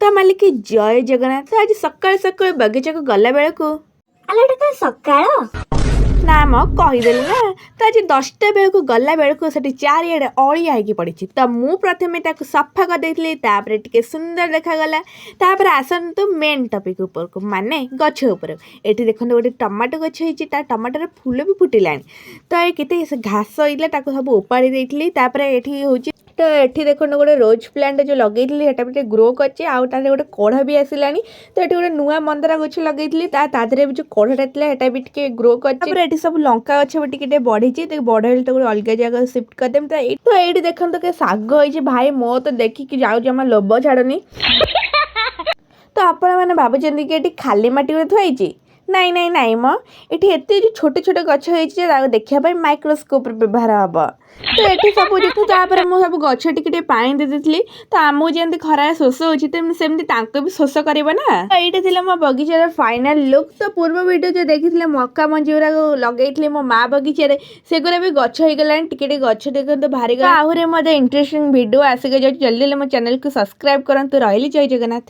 ତ ମାଲିକ, ଜୟ ଜଗନ୍ନାଥ। ତ ଆଜି ସକାଳୁ ସକାଳୁ ବଗିଚାକୁ ଗଲା ବେଳକୁ ଆଲୋ, ଏଟା ତ ସକାଳ। ନା ମ, କହିଦେଲି ନା। ତ ଆଜି 10ଟା ବେଳକୁ ଗଲା ବେଳକୁ ସେଠି ଚାରିଆଡ଼େ ଅଳିଆ ହେଇକି ପଡ଼ିଛି। ତ ମୁଁ ପ୍ରଥମେ ତାକୁ ସଫା କରିଦେଇଥିଲି, ତାପରେ ଟିକେ ସୁନ୍ଦର ଦେଖାଗଲା। ତାପରେ ଆସନ୍ତୁ ମେନ୍ ଟପିକ୍ ଉପରକୁ, ମାନେ ଗଛ ଉପରକୁ। ଏଠି ଦେଖନ୍ତୁ, ଗୋଟେ ଟମାଟୋ ଗଛ ହେଇଛି, ତା ଟମାଟୋରେ ଫୁଲ ବି ଫୁଟିଲାଣି। ତ ଏ କେତେ ସେ ଘାସ ହେଇଥିଲା, ତାକୁ ସବୁ ଉପାଡ଼ି ଦେଇଥିଲି। ତାପରେ ଏଠି ହେଉଛି, ତ ଏଠି ଦେଖନ୍ତୁ, ଗୋଟେ ରୋଜ୍ ପ୍ଲାଣ୍ଟ ଯେଉଁ ଲଗେଇଥିଲି, ସେଟା ବି ଟିକେ ଗ୍ରୋ କରିଛି ଆଉ ତା ଦେହରେ ଗୋଟେ କଢ଼ ବି ଆସିଲାଣି। ତ ଏଠି ଗୋଟେ ନୂଆ ମନ୍ଦାର ଗଛ ଲଗେଇଥିଲି, ତା ଦେହରେ ବି ଯେଉଁ କଢ଼ଟା ଥିଲା, ସେଟା ବି ଟିକେ ଗ୍ରୋ କରିଛି। ତାପରେ ଏଠି ସବୁ ଲଙ୍କା ଗଛ ବି ଟିକେ ଟିକେ ବଢ଼ିଛି। ତ ବଡ଼ ହେଲେ ତ ଗୋଟେ ଅଲଗା ଜାଗାକୁ ସିଫ୍ଟ କରିଦେବି। ତ ଏଇଠି ଦେଖନ୍ତୁ କି ଶାଗ ହେଇଛି। ଭାଇ, ମୋ ତ ଦେଖିକି ଯାଉ ଜମା ଲୋଭ ଛାଡ଼ୁନି। ତ ଆପଣମାନେ ଭାବୁଛନ୍ତି କି ଏଠି ଖାଲି ମାଟି ଗୋଟେ ଥୁଆ ହେଇଛି? ନାଇଁ ନାଇଁ ନାଇଁ ମ, ଏଠି ଏତେ ଯେଉଁ ଛୋଟ ଛୋଟ ଗଛ ହେଇଛି ଯେ ତାକୁ ଦେଖିବା ପାଇଁ ମାଇକ୍ରୋସ୍କୋପ୍ର ବ୍ୟବହାର ହେବ। ତ ଏଠି ସବୁ ଯେହେତୁ, ତାପରେ ମୁଁ ସବୁ ଗଛ ଟିକେ ଟିକେ ପାଣି ଦେଇ ଦେଇଥିଲି। ତ ଆମକୁ ଯେମିତି ଖରାରେ ଶୋଷ ହେଉଛି, ତେମିତି ସେମିତି ତାଙ୍କୁ ବି ଶୋଷ କରିବ ନା। ତ ଏଇଟା ଥିଲା ମୋ ବଗିଚାର ଫାଇନାଲ୍ ଲୁକ୍। ତ ପୂର୍ବ ଭିଡ଼ିଓ ଯେଉଁ ଦେଖିଥିଲେ, ମକା ମଞ୍ଜି ଗୁଡ଼ାକ ଲଗେଇଥିଲି ମୋ ମା ବଗିଚାରେ, ସେଗୁଡ଼ା ବି ଗଛ ହେଇଗଲାଣି। ଟିକେ ଟିକେ ଗଛ ଦେଖନ୍ତୁ ବାହାରିଗଲା। ଆହୁରି ମଧ୍ୟ ଇଣ୍ଟରେଷ୍ଟିଂ ଭିଡ଼ିଓ ଆସିକି ଯାଉଛି। ଜଲ୍ଦି ଜଲ୍ଦି ମୋ ଚ୍ୟାନେଲକୁ ସବସ୍କ୍ରାଇବ୍ କରନ୍ତୁ। ରହିଲି, ଜୟ ଜଗନ୍ନାଥ।